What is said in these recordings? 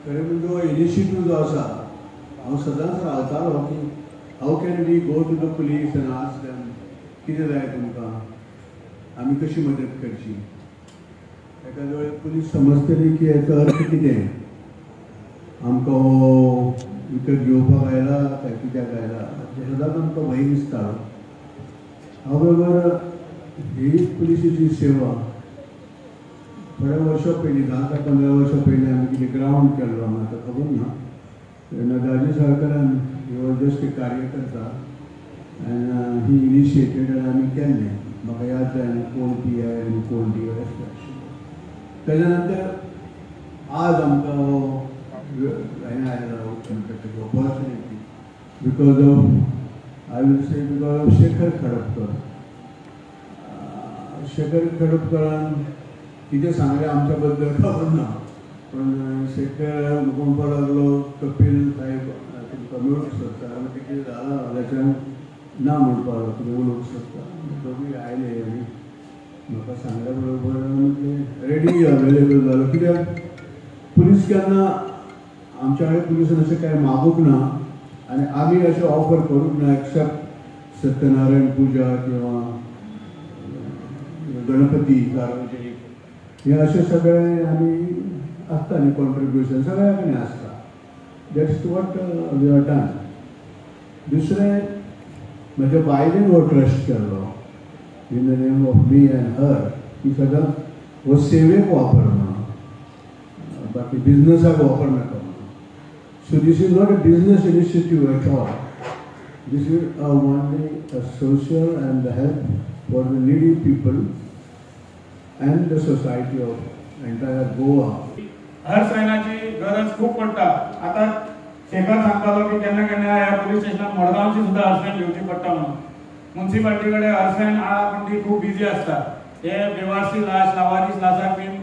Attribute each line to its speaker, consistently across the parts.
Speaker 1: खरें म्हणजे हो इनिशिएटीव जो आसा, हांव सदांच रावतालो की how can we go to the police and ask them कितें जाय तुमकां, आमी कशी मदत करची. एखाद्या वेळार पुलीस समजतली की हेचो अर्थ कितें, आमकां हो विकत घेवपाक आयला काय कित्याक आयला, सदांच आमकां भंय दिसतालो. हावेवर ही पुलिसेची सेवा थोड्या वर्सां पयलीं, 10 ते 15 वर्सां पयलीं आमी कितें ग्रावंड केल्लो हांगा, आतां खबर ना. तेन्ना दाजी सरकारान he was just एक कार्यकर्ता एंड he initiated आनी आमी केल्लें. म्हाका याद जायना कोण पी I आनी कोण डी I. तेज्या नंतर आज आमकां हो हें आयला म्हणटा opportunity because of, I will say because of Shekhar Khadapkar. Shekhar खडपकरान कितें सांगलें आमच्या बद्दल खबर ना, पण शेखर म्हाका म्हणपाक लागलो कपील साहेब तुमकां मेळूंक सोदता. हांवें कितें जालां जाल्यार ना म्हणपाक लागलो, तुमी उलोवंक सोदता. दोगूय आयले आनी म्हाका सांगल्या बरोबर म्हटलें रेडी अवेलेबल जालो. कित्याक पुलीस केन्ना आमच्या कडेन पुलिसान अशें कांय मागूंक ना आनी आमी अशें ऑफर करूंक ना एक्सेप्ट सत्यनारायण पुजा किंवा गणपती सार्वजनीक हे अशें सगळें आमी आसता न्ही कॉन्ट्रिब्युशन सगळ्या कडेन आसता. That's what we are done. दुसरें म्हज्या बायलेन हो ट्रस्ट केल्लो in the name of me and her की सदांच हो सेवेक वापर म्हणून, बाकी बिजनसाक वापर नाका म्हणून. So this is not a business initiative at all. This is a only a social and the help for the needy people and the society of entire Goa.
Speaker 2: हर सैनाची गरज खूप पडटा. आता शेखर सांगतालो की केन्ना केन्ना ह्या पुलीस स्टेशनाक मडगांवची सुद्दां हर्सव्हॅन घेवची पडटा म्हणून. मुन्सिपालिटी कडेन हर्सव्हॅन आहा पूण ती खूब बिजी आसता. हे बेवारसी लाश, लावारीस लाशाक बीन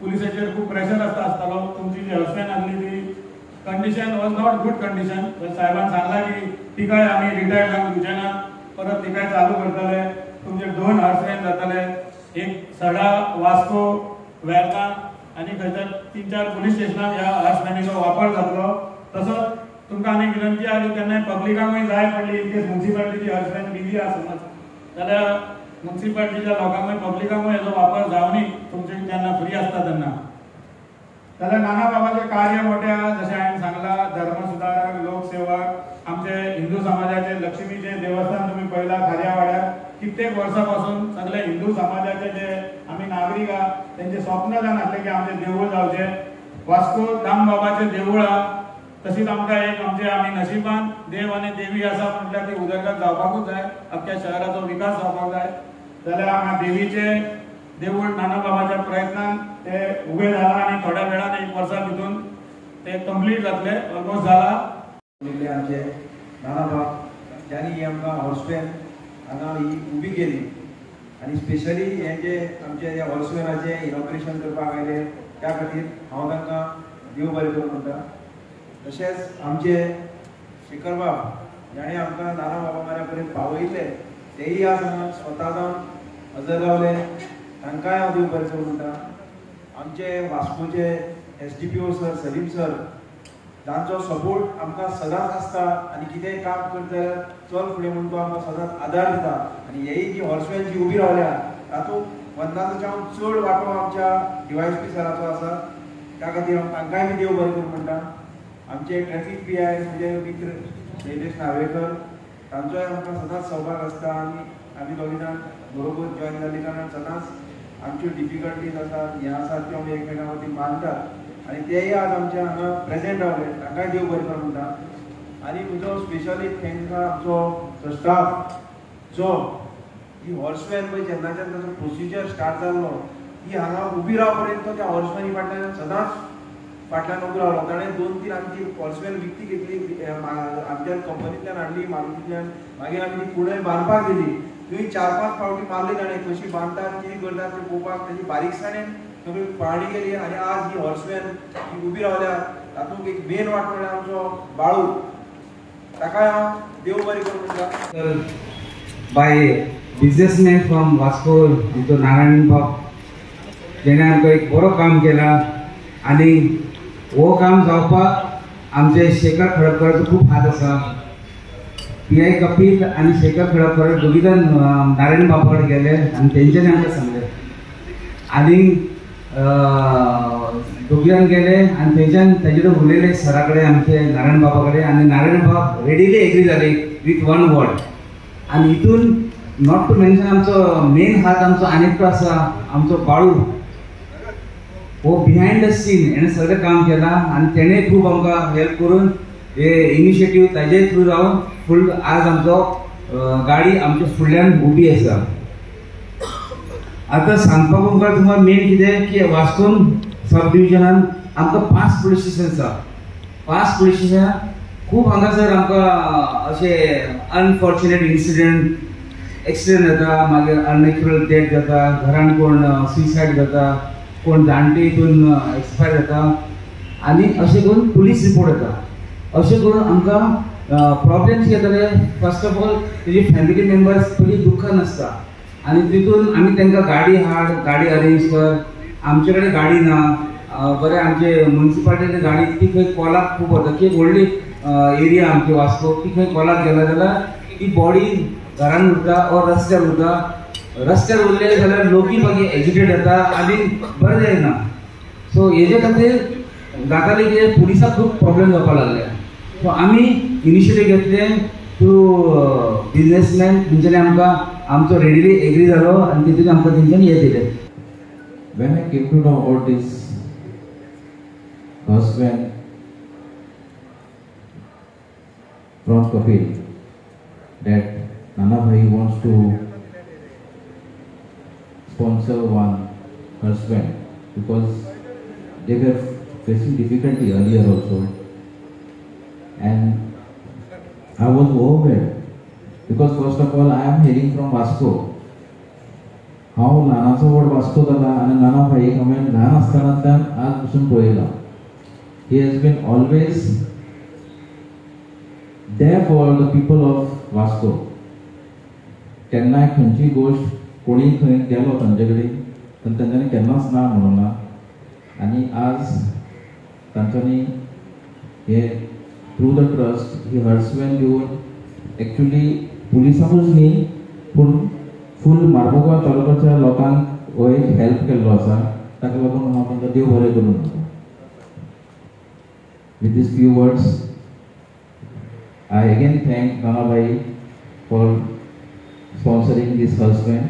Speaker 2: पुलिसाचेर खूब प्रेशर आसता आसतालो. तुमची जी हर्सव्हॅन आसली ती condition was not good condition. साहेबान सांगला की तिकाय आमी रिटायर जावंक दिवचे ना, परत तिकाय चालू करतले. तुमचे 2 हर्सव्हॅन जातले, एक सडा, वास्को, वेर्ना आनी खंयच्या 3-4 पुलीस स्टेशनाक ह्या हर्सव्हॅनीचो वापर जातलो. तसोच तुमकां आनी विनंती आहा की केन्नाय पब्लिकांकूय जाय पडली इन केस मुन्सिपालिटीची हर्सव्हॅन बिजी आसा समज जाल्यार मुन्सिपालिटीच्या लोकांकूय पब्लिकांकूय हेजो वापर जावनी तुमचे जेन्ना फ्री आसता तेन्ना. जाल्यार नाना बाबाचें कार्य मोठें आहा, जशें हांवें सांगलां, धर्म सुदारक, लोकसेवक, आमचे हिंदू समाजाचे लक्ष्मीचें देवस्थान तुमी पळयलां खार्या वाड्यार. कित्येक वर्सां पासून सगळे हिंदू समाजाचे जे आमी नागरीक आहा तेंचें स्वप्न जावन आसलें की आमचें देवूळ जावचें. वास्को दामबाबाचें देवूळ आहा, तशीच आमकां एक आमचे आमी नशिबान देव आनी देवी आसा म्हटल्यार ती उदरगत जावपाकूच जाय, अख्ख्या शहराचो विकास जावपाक जाय. जाल्यार हांगा देवीचें देवूळ नाना बाबाच्या प्रयत्नान ते उबें जालां आनी थोड्या वेळान एक वर्सा भितून ते कंप्लीट जातलें, ऑलमोस्ट जाला.
Speaker 3: आमचे नाना बाब ज्यांनी ही आमकां हॉर्सव्हॅन हांगा ही उबी केली आनी स्पेशली हे जे आमचे जे हॉर्सव्हॅनाचें इनॉग्रेशन करपाक आयले त्या खातीर हांव तांकां देव बरें करूं म्हणटा. तशेंच आमचे शेखर बाब जाणें आमकां नाना बाबा मऱ्या पर्यंत पावयल्ले तेय आज हांगा स्वता जावन हजर रावले, तांकांय हांव देव बरें करूं म्हणटा. आमचे वास्कोचे SDPO sir Salim sir तांचो सपोर्ट आमकां सदांच आसता आनी कितेंय काम करता जाल्यार चल फुडें म्हूण तो आमकां सदांच आदार दिता. आनी हेय जी हॉर्सव्हॅन जी उबी रावल्या तातूंत 50च्यान चड वांटो आमच्या DYSP सराचो आसा, त्या खातीर हांव तांकांय बी देव बरें करूं म्हणटा. आमचे ट्रॅफीक PI म्हजे मित्र शैलेश नार्वेकर तांचोय आमकां सदांच सहभाग आसता आनी आमी दोगी जाण बरोबर जॉयन जाल्ले कारणान सदांच आमच्यो डिफिकल्टीज आसात हें आसात त्यो आमी एकमेकां वतीन मानतात आनी तेय आज आमच्या हांगा प्रेजेंट रावले, तांकांय देव बरें करूं म्हणटा. आनी म्हजो स्पेशली thanks आहा आमचो स्टाफ जो ही हॉर्सव्हॅन पळय जेन्नाच्यान ताचो प्रोसिजर स्टार्ट जाल्लो ती हांगा उबी राव पर्यंत तो त्या हॉर्सव्हॅनी फाटल्यान सदांच फाटल्यान उबो रावलो. ताणें 2-3 आमी ती हॉर्सव्हॅन विकती घेतली आमच्या कंपनींतल्यान हाडली मारुतींतल्यान, मागीर आमी ती कुणय बांदपाक दिली. थंय 4-5 फावटी मारली ताणें, कशी बांदतात कितें करतात तें पळोवपाक ताजी बारीकसाणेन सगळी पळोवणी केली आनी आज ही हॉर्सव्हॅन ही उबी रावल्या तातूंत एक मेन वांटो म्हणल्यार आमचो बाळू, ताकाय हांव देव बरें करूं म्हणटा.
Speaker 4: तर बाय बिजनेसमॅन फ्रॉम वास्को आमचो नारायण बाब जेणे आमकां एक बरो काम केला आनी हो काम जावपाक आमचे शेखर खडपकराचो खूब हात आसा. पी I Kapil आनी शेखर खडपकर दोगी जाण नारायण बाबा कडेन गेले आनी तेंच्यांनी आमकां सांगलें आनी दोगी जाण गेले आनी थंयच्यान तेजे कडेन उलयले सरा कडेन आमचे नारायण बाबा कडेन आनी नारायण बाब रेडिली एग्री जाले विथ वन वर्ड. आनी हितून not to mention आमचो मेन हात आमचो आनी एकटो आसा, आमचो बाळू, हो बिहायंड the scene हेणें सगळें काम केलां आनी तेणें खूब आमकां हेल्प करून हे इनिशिएटीव ताजे थ्रू जावन फूल आज आमचो गाडी आमच्या फुडल्यान उबी आसा. आतां सांगपाक मुखार तुमकां मेन कितें की वास्कोन सब डिविजनान आमकां 5 पुलीस स्टेशन आसा. 5 पुलीस स्टेशनां खूब हांगासर आमकां अशें अनफॉर्च्युनेट इन्सिडंट, एक्सिडंट जाता, मागीर अननॅचरल डेथ जाता, घरान कोण सुसायड जाता, कोण जाणटे हितून एक्सपायर जाता आनी अशें करून पुलीस रिपोर्ट येता. अशें करून आमकां प्रॉब्लम्स येताले. फर्स्ट ऑफ ऑल तेजी फॅमिली मेंबर्स पयलीं दुख्खान आसता आनी तितून आमी तांकां गाडी हाड, गाडी अरेंज कर, आमचे कडेन गाडी ना. बरें आमचे मुन्सिपालिटीची गाडी ती खंय कॉलाक खूब वता, की एक व्हडली एरिया आमची वास्को, ती खंय कॉलाक गेला जाल्यार ती बॉडी घरान उरता ऑर रस्त्यार उरता. रस्त्यार उरले जाल्यार लोकूय मागीर एजिटेट जाता आनी बरें जायना. सो हेजे खातीर जाताले की पुलिसाक खूब प्रॉब्लम जावपाक लागले. सो आमी इनिशिएटीव घेतले थ्रू बिजनेसमॅन, तेंच्यांनी आमकां आमचो रेडिली एग्री जालो आनी तितून आमकां तेंच्यांनी हें दिलें.
Speaker 5: When I came to know about this husband from Kapil that Nana Bhai wants to sponsor one husband because they were facing difficulty earlier also, and I was overwhelmed because first of all I am hailing from Vasco. हांव ल्हानाचो व्हड वास्को जाला आनी नाना भाईक हांवें ल्हान आसतनाच्यान आज पसून पळयला. He has been always there for the people of Vasco. केन्नाय खंयची गोश्ट कोणीय खंय गेलो तांचे कडेन पण तांच्यांनी केन्नाच ना म्हणूं ना आनी आज तांच्यांनी हे through the trust he hearse van दिवन एक्चुली पुलिसांकूच न्ही पूण फूल मार्मोगांव तालुक्याच्या लोकांक हो एक हेल्प केल्लो आसा. ताका लागून हांव तांकां देव बरें करूं. With these few words, I again thank Nana Bhai for sponsoring this hearse van.